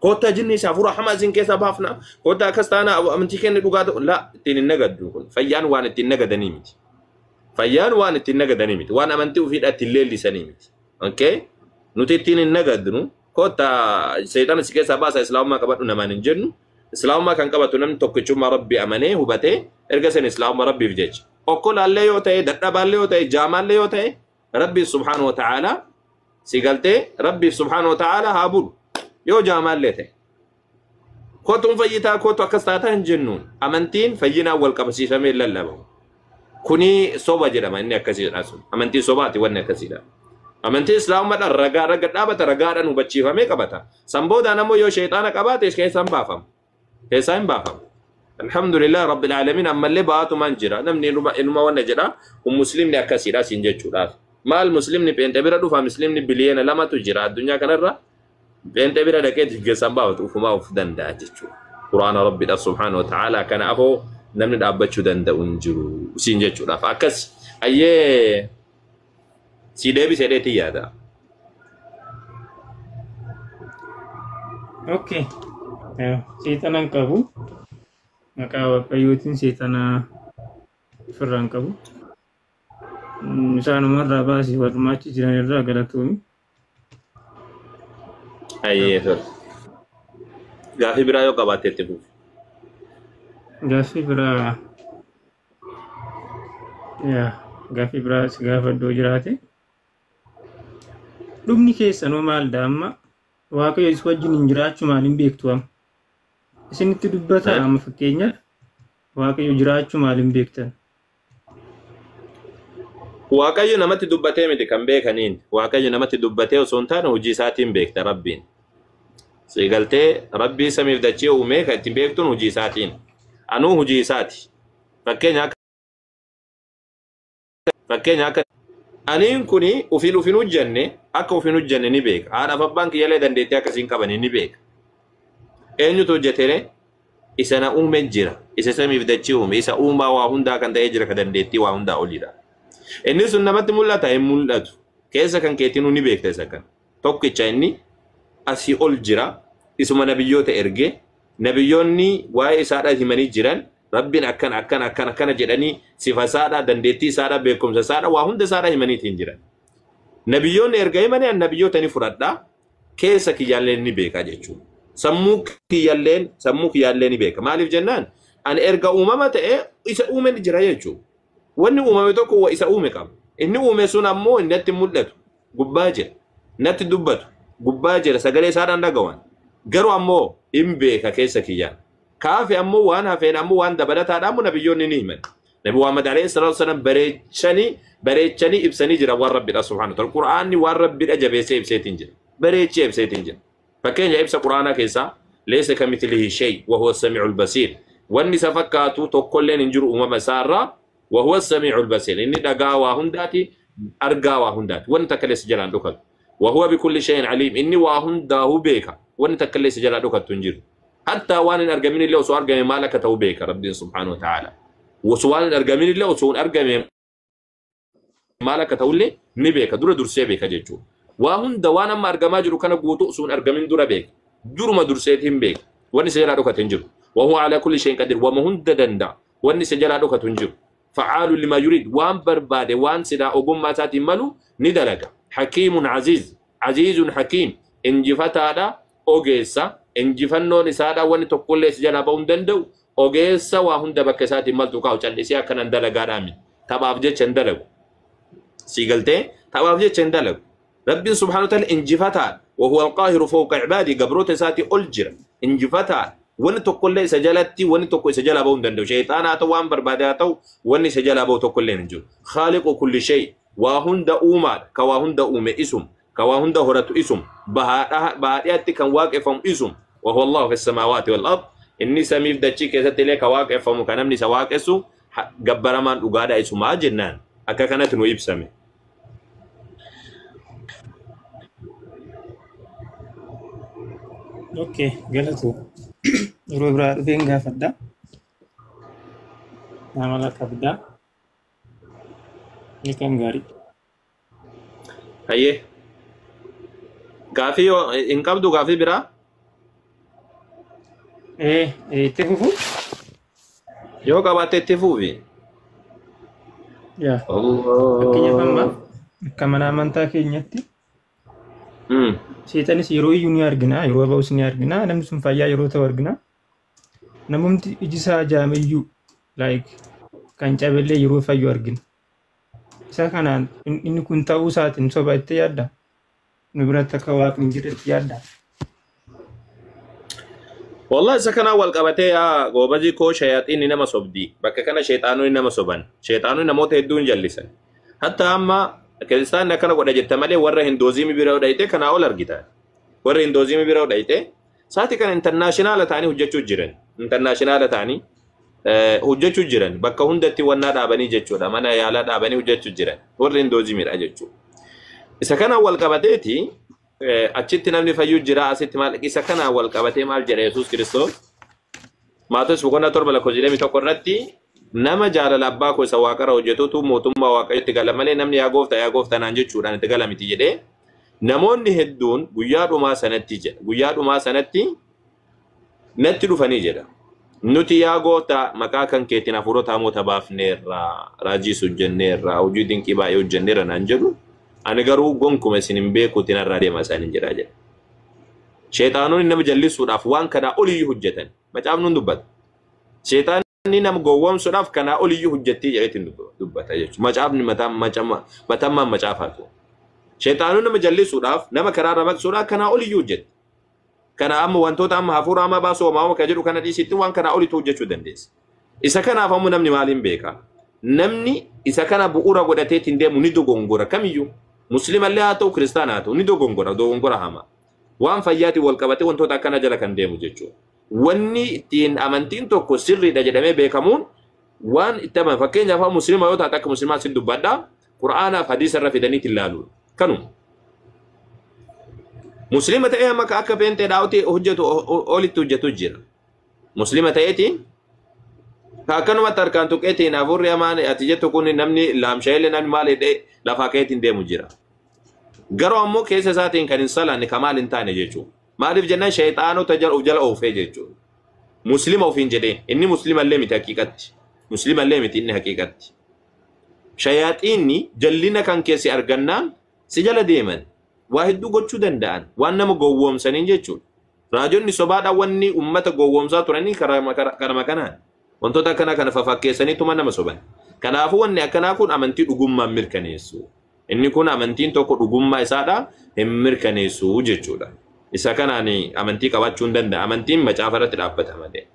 Koottaa jinni isaa hafuura hamaa isin keessaa baafna. Koottaa akkas taana amantii keenya dhugaa ta'u. Laa, ittiin hin nagaddu kun. Fayyaan waan ittiin nagadanii miti. Fayyaan waan ittiin nagadanii miti. Waan amantii ofiidhaa ittiin leellisanii miti. Okay? Nuti ittiin hin nagadnu. Koottaa seexana si keessaa baasa, islaamummaa qabadhu namaan hin jennu. Islaamummaa kan qabatu namni tokkichummaa Rabbii amanee hubatee erga sen islaamummaa Rabbiif jecha. Okkolaallee yoo ta'e, dadhabaallee yoo ta'e, jaamaallee yoo ta'e, Rabbiif subhaanahu wa ta'aalaa si galtee Rabbiif subhaanahu wa ta'aalaa haa bulu. Yoo jaamaallee ta'e. Kootuun fayyitaa, kootu akkas taataa hin jennuun. Amantiin fayyinaan wal qabsiifamee hin lallabamu. Kuni soba jedhama inni akkasiidha sun. Amantii sobaati wanni akkasiidha. Amantii islaamummaadhaan ragaa raga dhaabata, ragaadhaan hubachiifamee qabata. San boodaan ammoo yoo sheexaana qabaate keessaan baafama. Keessaa hin baafamu. Alhamdulillah Rabbil Aalamiin, ammallee baatumaan jira. Namni inuma wanna jedha. Kun muslimni akkasiidha siin jechuudhaaf. Maal muslimni pheenxee bira dhufa? Muslimni biliyeena 2tu jira addunyaa kanarra. Pheenxee bira dhaqee keessaan baafatu, ufumaa of danda'a jechuudha. Quraana Rabbiidha subhaanahu wa ta'ala kana afoo namni dhaabbachuu danda'u hin jiru siin jechuudhaaf. Akkas ayyee si deebisee dheetii yaada. Okay. Seexana hin qabu. Maqaa Waaqayyootiin seexana ofirraa hin qabu. Isaanumarraa baasii warrumaa achi jiran irraa galatoomi. Ayyee, tole. Gaafii biraa yoo qabaatte itti fufi. Gaaffii biraa, yaa, gaaffii biraa si gaafadhu jiraate. Dhugni keessanoo maalidha amma? Waaqayyo isin wajjin hin jiraachuu maaliin beektu amma? Isinitti dubbataa amma, fakkeenyaaf Waaqayyo jiraachuu maaliin beektan? Waaqayyo namatti dubbatee miti kan beekaniin. Waaqayyo namatti dubbatee osoo hin taane hojii isaatiin beekta Rabbiin. Si galtee, Rabbii samiif dachee uumee kan ittiin beektuun hojii isaatiin. Anuu hojii isaati. Fakkeenya akka aniin kuni ofiin ufin hojjenne, akka ufin hojjenne ni beeka. Haadhaaf abbaan kiyyallee dandeettii akkasiin qabanii ni beeka. Eenyutu hojjetere? Isa na uume jira. Isa samiif dachee uume. Isa uumaa waa hundaa kan ta'ee jira, ka dandeettii waa hundaa olidha. Inni sun namatti mul'ata? Hin mul'atu. Keessa kan keetinuu ni beekta isa kana. Tokkicha inni asii ol jira. Isuma nabiyyoota erge. Nabiyyoonni waa'ee isaadhaa himanii jiran. Rabbiin akkana akkana akkana akkana jedhanii sifa isaadhaa, dandeettii isaadhaa, beekumsa isaadhaa, waa hunda isaadhaa himaniitiin jiran. Nabiyyoonni erga himanii an nabiyyoota ni fudhadhaa. Keessa kiyyaallee ni beeka jechuudha. Sammuu kiyyaallee ni beeka. Maaliif jennaan, ani erga uumama ta'e isa uume ni jira jechuudha. Wanni uumame tokko isa uume qaba. Inni uume sun ammoo inni natti mul'atu. Gubbaa jira. Natti dubbatu. Gubbaa jira. Sagalee isaadhaan dhagawan. Garuu ammoo hin beeka keessa kiyyaan. Kaafe ammoo waan hafeen ammoo waan dabalataadhaan ammoo nabiyyoonni ni himan. Nabi Muhammad alayhi salaatu wasalam bareechanii bareechanii ibsanii jira waan Rabbiidha subhaanahu wa ta'ala. Qura'aanni waan Rabbiidha jabeessee ibseetiin jira. Bareechee ibseetiin jira. Fakkeenya ibsa Qura'aanaa keessaa "ليس كمثله شيء وهو السميع البصير". Wanni isa fakkaatu tokkolleen hin jiru uumama isaarraa. وهو السميع البصير. Inni dhagaa waa hundaati, argaa waa hundaati. Wanni takka illee isa jalaan dhokatu. وهو بكل شيء عليم. Inni waa hundaa'uu beeka. Wanni takka illee isa jalaa dhokattu hin jiru. Hattaa waan hin argamin illee osoo argame maal akka ta'u beeka Rabbiin subhaanahu wa ta'ala. Osoo waan hin argamin illee osoo hin argame maal akka ta'ullee ni beeka. Dura dursee beeka jechuudha. Waa hunda, waan amma argamaa jiru kana guutuu osoo hin argamin dura beeka. Duruma durseeti hin beeka. Wanni isa jalaa dhokate hin jiru. وهو على كل شيء قدير. Wama hunda danda'a. Wanni isa jalaa dhokatu hin jiru. فعال لما يريد. Waan barbaade, waan silaa ogummaa isaatiin malu ni dalaga. حكيم عزيز. عزيز حكيم. Injifataadha. Ogeessa. Injifannoon isaadha wanni tokkollee isa jalaa ba'uu hin danda'u. Ogeessa waa hunda bakka isaatiin maltu kaa'u, callisee akkanan dalagaadhaa miti. Taphaaf jecha hin dalagu. Si galtee, taphaaf jecha hin dalagu. Rabbiin subhaanahu wa ta'ala injifataadha. وهو القاهر فوق عباده. Gabroota isaatii ol jira. Injifataadha. Wanni tokkollee isa jalatti, wanni tokko isa jalaa ba'uu hin danda'u. Shayxaana haa ta'u, waan barbaade haa ta'u, wanni isa jalaa ba'u tokkollee hin jiru. خالق كل شيء. Waa hunda uumaadha. Ka waa hunda uume isum. Ka waa hunda horatu isum. Bahaadhiyaatti kan waaqeffamu isum. وهو الله في السماوات والأرض. Inni samiif dachii keessatti illee ka waaqeffamu, ka namni isa waaqessu, gabbaramaan dhugaadha isumaa jennaan. Akka kanatti nu ibsame. Okay, galatu. Yeroo biraa dhufeen gaafadha. Amala qabda. Halkan gaarii. Hayyee. Gaafii yoo hin qabdu, gaafii biraa? Itti fufu? Yoo qabaatte itti fufi. Yaa. Fakkeenyaaf amma akka mana amantaa keenyatti seexanis yeroo iyyuu ni argina, yeroo ba'us ni argina, namni sun fayyaa yeroo ta'u argina. Namumti iji isaa jaame iyyuu like kan cabellee yeroo fayyu argina. Isa kanaan inni kun ta'uu isaatiin soba itti yaadda? Nu biratti akka waaqni hin jirretti yaadda? Wallahi isa kanaan wal qabatee yaa goobazii koo, shayaaxiinni nama sobdi. Bakka kana sheexaanonni nama soban. Sheexaanonni namoota hedduu hin jallisan. Hatta amma kiristaanni akkana godha jetta malee warra hindoozimii bira dhayite kanaa ol argita. Warra hindoozimii bira dhayite saati kana international ta'anii hojjechuu jiran. International ta'anii hojjechuu jiran. Bakka hundatti wannaa dhaabanii jechuudha. Mana yaalaa dhaabanii hojjechuu jiran. Warra hindoozimiidha jechuudha. Isa kanaan wal qabateeti achitti namni fayyuu jira, asitti maal, isa kanaan wal qabatee maal jedha Yesuus Kiristoos? Maatewos boqonnaa 7 lakkoofsa 21 irratti, "Nama jaalala abbaa koo isa waaqarra hojjetutu mootummaa waaqayyotti gala malee namni 'Yaa gooftaa, yaa gooftaa' naan jechuudhaan itti gala miti" jedhee, namoonni hedduun guyyaa dhumaa sanatti jedha. Guyyaa dhumaa sanatti natti dhufanii jedha. "Nuti yaa gooftaa, maqaa kan keetiin hafuurota hamoota baafneerra, raajiis hojjenneerra, hojii dinqii baay'ee hojjenneerra" naan jedhu. "Ani garuu gonkuma isin hin beekuutiin irraa deema" isaaniin jedhaa jedha. Sheexaanonni nama jallisuudhaaf waan kanaa oliyyuu hojjetan. Macaafni nun dubbata. Sheexaanni nama gowwoomsuudhaaf kanaa oliyyuu hojjettii jedheetiin dubbata jechuudha. Macaafni matammaan macaafaatu. Sheexaanonni nama jallisuudhaaf, nama karaarra maqsuudhaaf kanaa oliyyuu hojjette. Kana amma wantoota amma hafuura hamaa baasuu homaa kan jedhu kana dhiisitti waan kanaa olitu hojjechuu dandeessa. Isa kanaaf ammoo namni maaliin beeka? Namni isa kana bu'uura godhateetiin deemu ni dogongora kamiyyuu. Musliimallee haa ta'u, kiristaana haa ta'u, ni dogongora, dogongora hamaa. Waan fayyaatiin wal qabatee wantoota akkana jala kan deemu jechuudha. Wanni ittiin amantiin tokko sirriidha jedhamee beekamuun waan itti amanu, fakkeenyaaf musliima yoo taate, akka musliimaa sin dubbadhaa, qura'aanaaf hadiisa irra fidanii ilaaluudha. Kanuma. Musliima ta'ee amma akka peenxee dhaawutti hojjetu olitti hojjetu jira. Musliima ta'eetiin akkanumatti harkaan tuqeetiin hafuurri hamaan ati jettu kun namni laamsha'eellee, namni maal hidhee lafaa ka'eetiin deemu jira. Garuu ammoo keessa isaatiin kan hin salaanne, kan maal hin taane jechuudha. Maaliif jennaan sheexaanota jala oofee jechuudha. Musliima ofiin jedhee inni musliimallee miti haqiiqatti. Musliimallee miti inni haqiiqatti. Shayaaxiinni jallina kan keessi argannaan si jala deeman. Waa hedduu gochuu danda'an, waan nama gowwoomsaniin jechuudha. Raajonni sobaadhaan wanni uummata gowwoomsaa turanii karama kanaan. Wantoota akkanaa kana fafakkeessaniituma nama soban. Kanaafuu wanni akkanaa kun amantii dhugummaan mirkaneessu. Inni kun amantiin tokko dhugummaa isaadha hin mirkaneessu jechuudha. Isa kanaan amantii qabaachuu hin danda'a. Amantiin macaafa irratti dhaabbata malee.